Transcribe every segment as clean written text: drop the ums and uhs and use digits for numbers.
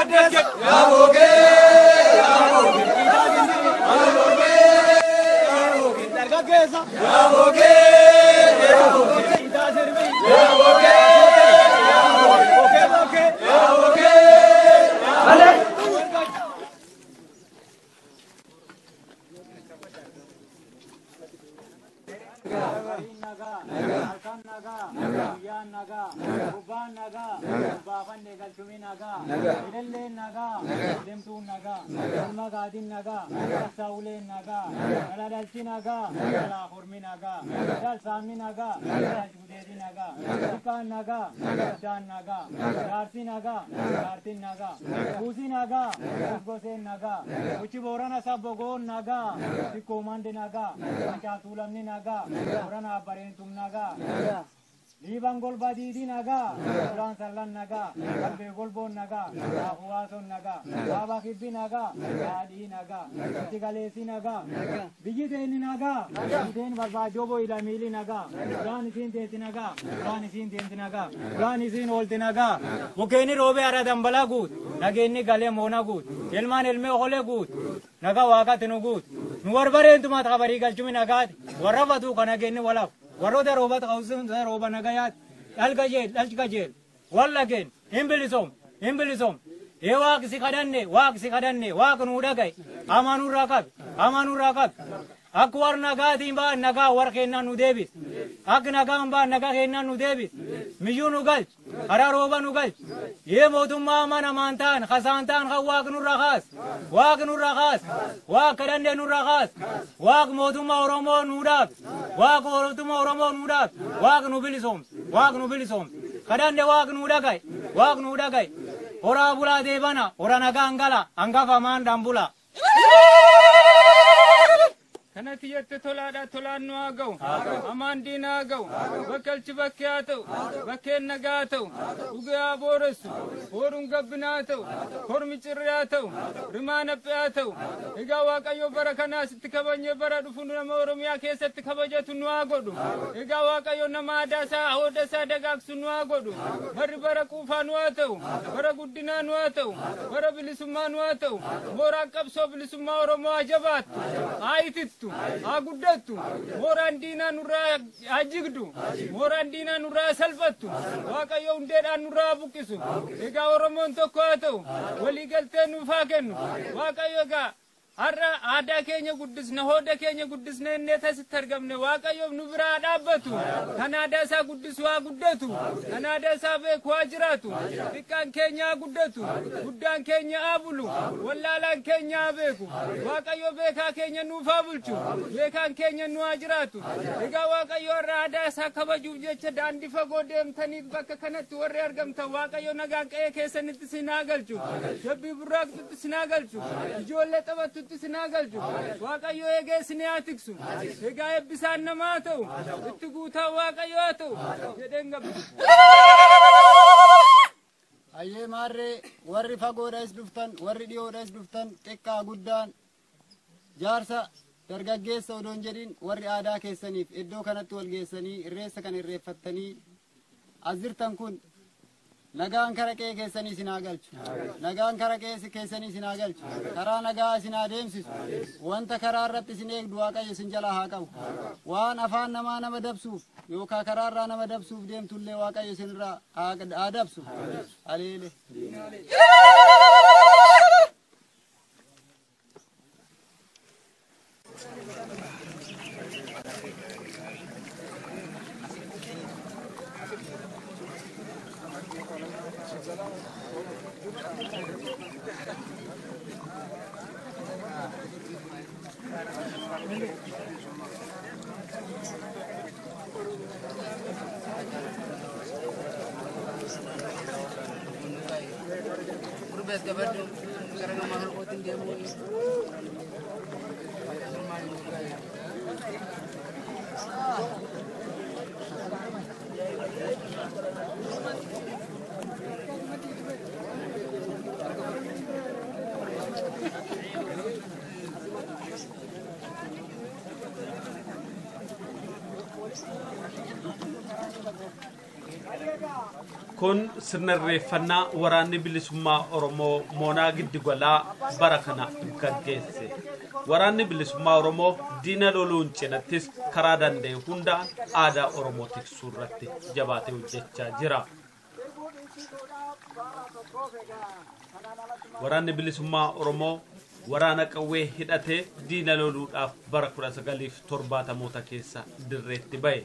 Baddeessa. Yaa bookee yaa bookee. Yaa bookee yaa bookee. Dargaggeessa. Yaa bookee yaa bookee. Itaa sirbi. Yaa bookee yaa bookee. Bookee bookee. Yaa bookee yaa bookee. Halkan nagaa, guyyaan nagaa, gubbaan nagaa, gubbaafanne galchumii nagaa, ililleen nagaa, deemtuun nagaa, ilma gaadiin nagaa, sassawuleen nagaa, dhaladhalchi nagaa, dhalaa hormi nagaa, dhalsaamni nagaa, dhalchuudeeti nagaa, xiqqaan nagaa, guddaan nagaa, jaarsi nagaa, jaartiin nagaa, kuusi nagaa, goseen nagaa, uchi boorana sabbogoon nagaa, xiqqoo mandi nagaa, mancaatuulamni nagaa, boorana abbareentum nagaa. Liiban golba diidii nagaa, ulaan sallan nagaa, qalbee golboon nagaa, raafuwaason nagaa, baaba kibbi nagaa, daadhii nagaa, itti galeessi nagaa, biyyi teenni nagaa, biyyi barbaadoo boyila miili nagaa, ulaan isiin teessi nagaa, ulaan isiin teessi nagaa, ulaan isiin oolti nagaa, bukkeeni roobee hara dambala guut, nageenni galee moona guut, ilmaan ilmee olee guut, nagaa waaqatti nu guut, nu warbareentumaat kabarii galchumi nagaati, warra fatuu ka nageenni walaaf. Warroota roobata qawsuun rooba nagayaati dhalga jeel dhalga jeel wallageen hin bilisoom hin bilisoom ee waaqsi kadhanne waaqsi kadhanne waaq nuu dhagaye amaa nurraa qabi amaa nurraa qabi akka war nagaatiin ba'an nagaa war kennaan nu deebis akka nagaan ba'an nagaa kennaan nu deebis miyyuu nu galch karaa rooba nu galch ee mootummaa mana namaan ta'an kasaan ta'an kan waaq nurraa kaas waaq nurraa kaas waaq kadhanne nurraa kaas waaq mootummaa Oromoo nuu dhaab waaq mootummaa Oromoo nuu dhaab waaq nu bilisoomse waaq nu bilisoomse kadhanne waaq nuu dhagaye waaq nuu dhagaye horaa bulaa deebana hora nagaan gala hangafa maandhaan bulaa. Kanatti jette tolaadha tolaan nu haa ga'u amaan diinaa haa ga'u bakkalchi bakkee haa ta'u bakkeen nagaa haa ta'u dhugee haa booressu booruun gabbinaa haa ta'u kormi cirree haa ta'u rimaa naphee haa ta'u. Egaa Waaqayyo bara kanaas itti kabajnee bara dhufu nama Oromiyaa keessatti kabajatu nu haa godhu. Egaa Waaqayyo nama aadaa isaa hooda isaa dagaagsu nu haa godhu. Barri bara quufaa nu haa ta'u, bara guddinaa nu haa ta'u, bara bilisummaa nu haa ta'u. Mooraan qabsoo bilisummaa Oromoo haa jabaattu, haa itittu, haa guddattu. Mooraan diinaa nurraa haa jigdu, mooraan diinaa nurraa salphattu. Waaqayyo hundeedhaan nurraa haa buqqisu. Egaa Oromoon tokko haa ta'u, waliigaltee nuuf haa kennu. Waaqayyo egaa har'a aadaa keenya guddisna, hooda keenya guddisna innee tasitti argamne. Waaqayyo nu biraa haa dhaabbatu. Kan aadaa isaa guddisu haa guddatu, kan aadaa isaa beeku haa jiraatu. Xiqqaan keenya haa guddatu, guddaan keenya haa bulu, wallaalaan keenya haa beeku. Waaqayyo beekaa keenya nuuf haa bulchu, beekaan keenya nu haa jiraatu. Egaa Waaqayyo har'a aadaa isaa kabajuuf jecha daandii fagoo deemtanii bakka kanatti warri argamtan Waaqayyo nagaan qe'ee keessanitti sin haa galchu, jabbii burraaqxutti sin haa galchu, ijoollee taphattutti sin haa galchu. Waaqayyo eegee isin haa tiksu. Egaa eebbisaan namaa haa ta'u, itti guutaa Waaqayyo haa ta'u jedheen gabbisa. Ayyee maarree warri fagoodhas dhuftan, warri dhiyoodhas dhuftan, xiqqaa guddaan, jaarsa dargaggeessa odoo hin jedhin warri aadaa keessaniif iddoo kanatti wal geessanii irreessa kan irreeffattanii as jirtan kun nagaan kara qe'ee keessanii isin haa galchu. Nagaan kara qe'ee keessanii isin haa galchu. Karaa nagaa isin haa deemsisu. Wanta karaa irratti isin eegdu Waaqayyo isin jalaa haa qabu. Waan afaan namaa nama dabsuuf yookaan karaa irraa nama dabsuuf deemtullee Waaqayyo isin irraa haa dabsu. Aleele. Kun sirna irreeffannaa waraanni bilisummaa Oromoo moonaa giddugalaa bara kana gaggeesse. Waraanni bilisummaa Oromoo diina loluun cinattis karaa danda'e hundaan aadaa Oromoo tiksuu irratti jabaatee hojjechaa jira. Waraanni bilisummaa Oromoo waraana qawwee hidhatee diina loluudhaaf bara 1970moota keessa dirreetti ba'e.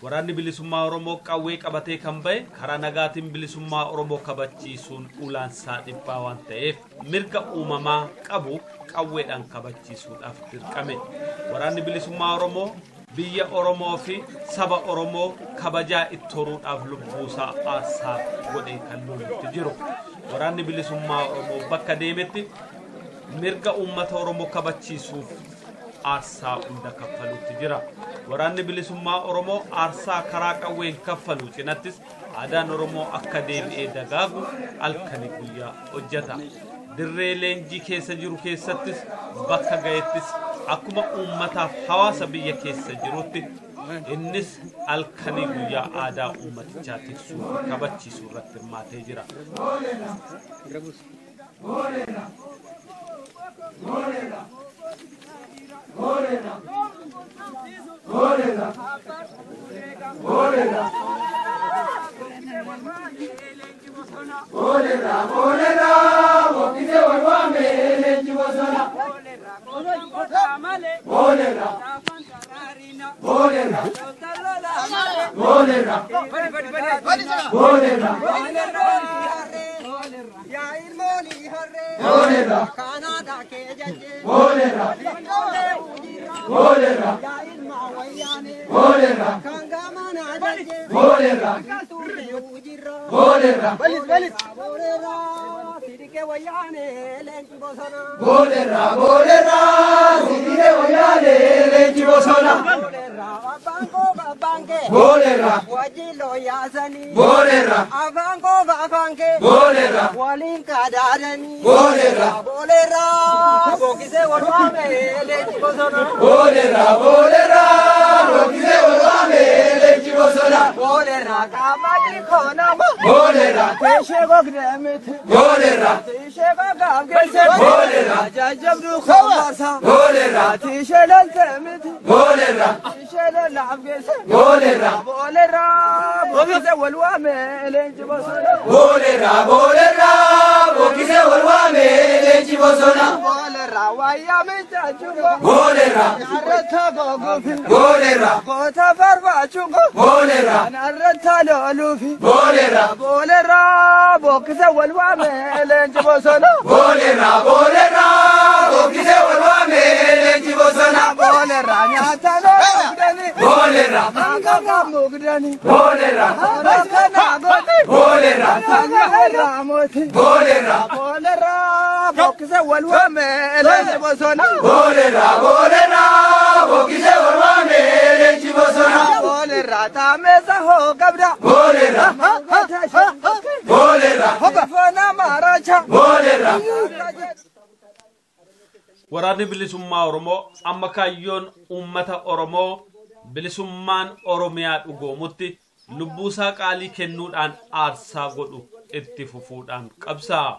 Waraanni bilisummaa Oromoo qawwee qabatee kan ba'e karaa nagaatiin bilisummaa Oromoo kabachiisuun ulaansaa dhiphaa waan ta'eef mirga uumamaa qabu qawweedhaan kabachiisuudhaaf dirqame. Waraanni bilisummaa Oromoo biyya Oromoo fi saba Oromoo kabajaa itti horuudhaaf lubbuusaa aarsaa godhee kan lolutti jiru. Waraanni bilisummaa Oromoo bakka deemetti mirga uummata Oromoo kabachiisuuf aarsaa hunda kaffaluutti jira. Waraanni bilisummaa Oromoo aarsaa karaa qawween kaffalu cinattis aadaan Oromoo akka deebi'ee dagaagu halkanii guyyaa hojjeta. Dirree leenjii keessa jiru keessattis bakka ga'ettis akkuma uummataaf hawaasa biyya keessa jirutti innis halkanii guyyaa aadaa uummatichaa tiksuu fi kabachiisuu irratti hirmaatee jira. Waraanni bilisummaa Oromoo amma kaayyoon uummata Oromoo bilisummaan Oromiyaa dhugoomutti lubbuusaa qaalii kennuudhaan aarsaa godhu itti fufuudhaan qabsaa'a.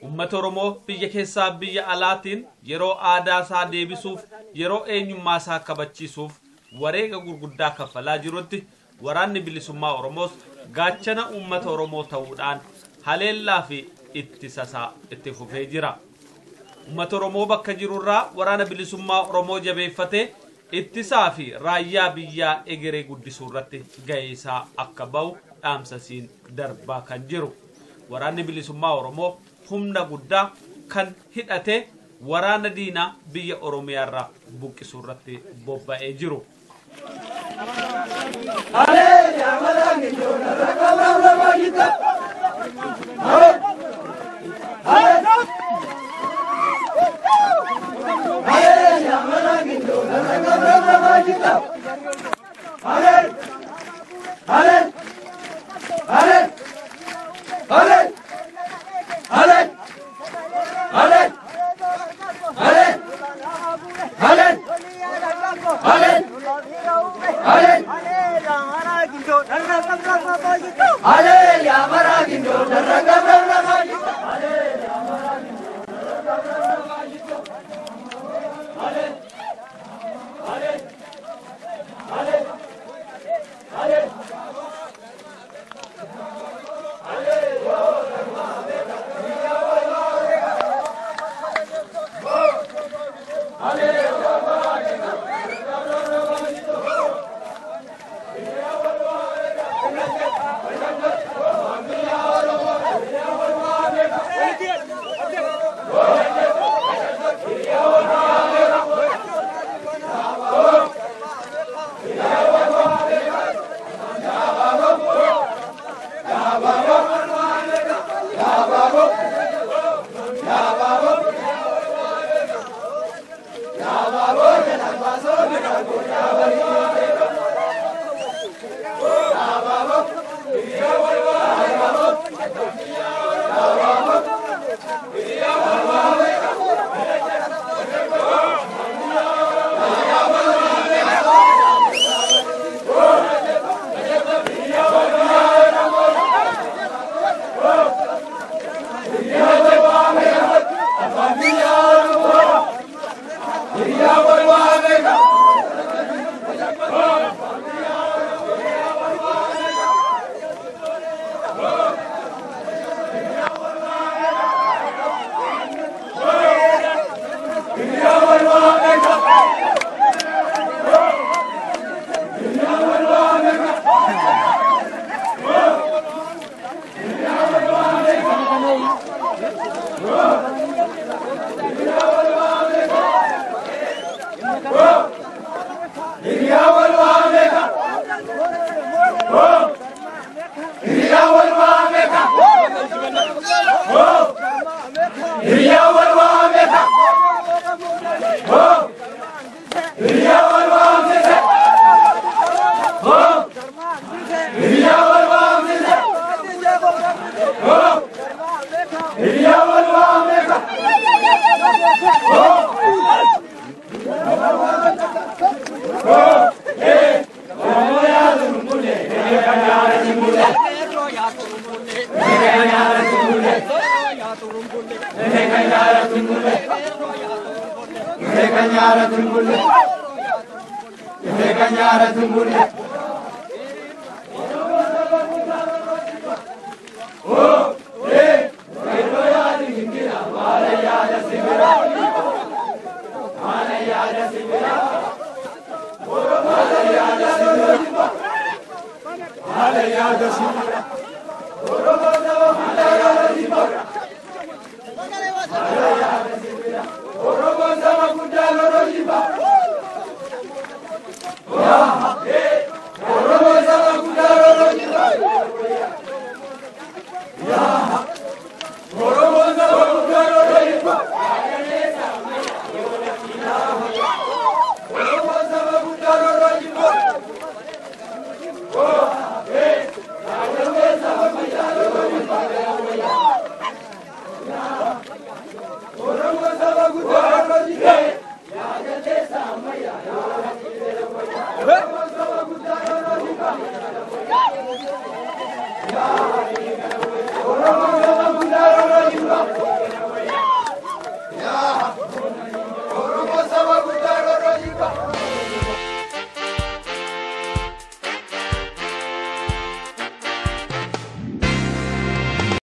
Uummata Oromoo biyya keessaa biyya alaatiin yeroo aadaa isaa deebisuuf yeroo eenyummaa isaa kabachiisuuf wareega gurguddaa kaffalaa jirutti waraanni bilisummaa Oromoos gaachana uummata Oromoo ta'uudhaan haleellaa fi ittisa isaa itti fufee jira. Uummata Oromoo bakka jirurraa waraana bilisummaa Oromoo jabeeffatee ittisaa fi raayyaa biyyaa egeree guddisuu irratti ga'ee isaa akka ba'u dhaamsasiin darbaa kan jiru. Waraanni bilisummaa Oromoo humna guddaa kan hidhatee waraana diinaa biyya Oromiyaa irraa buqqisuu irratti bobba'ee jiru. Hallelujah. Hiriyaa wal waameka. Hiriyaa wal waamsise. Hiriyaa wal waamsise. Hiriyaa wal waameka.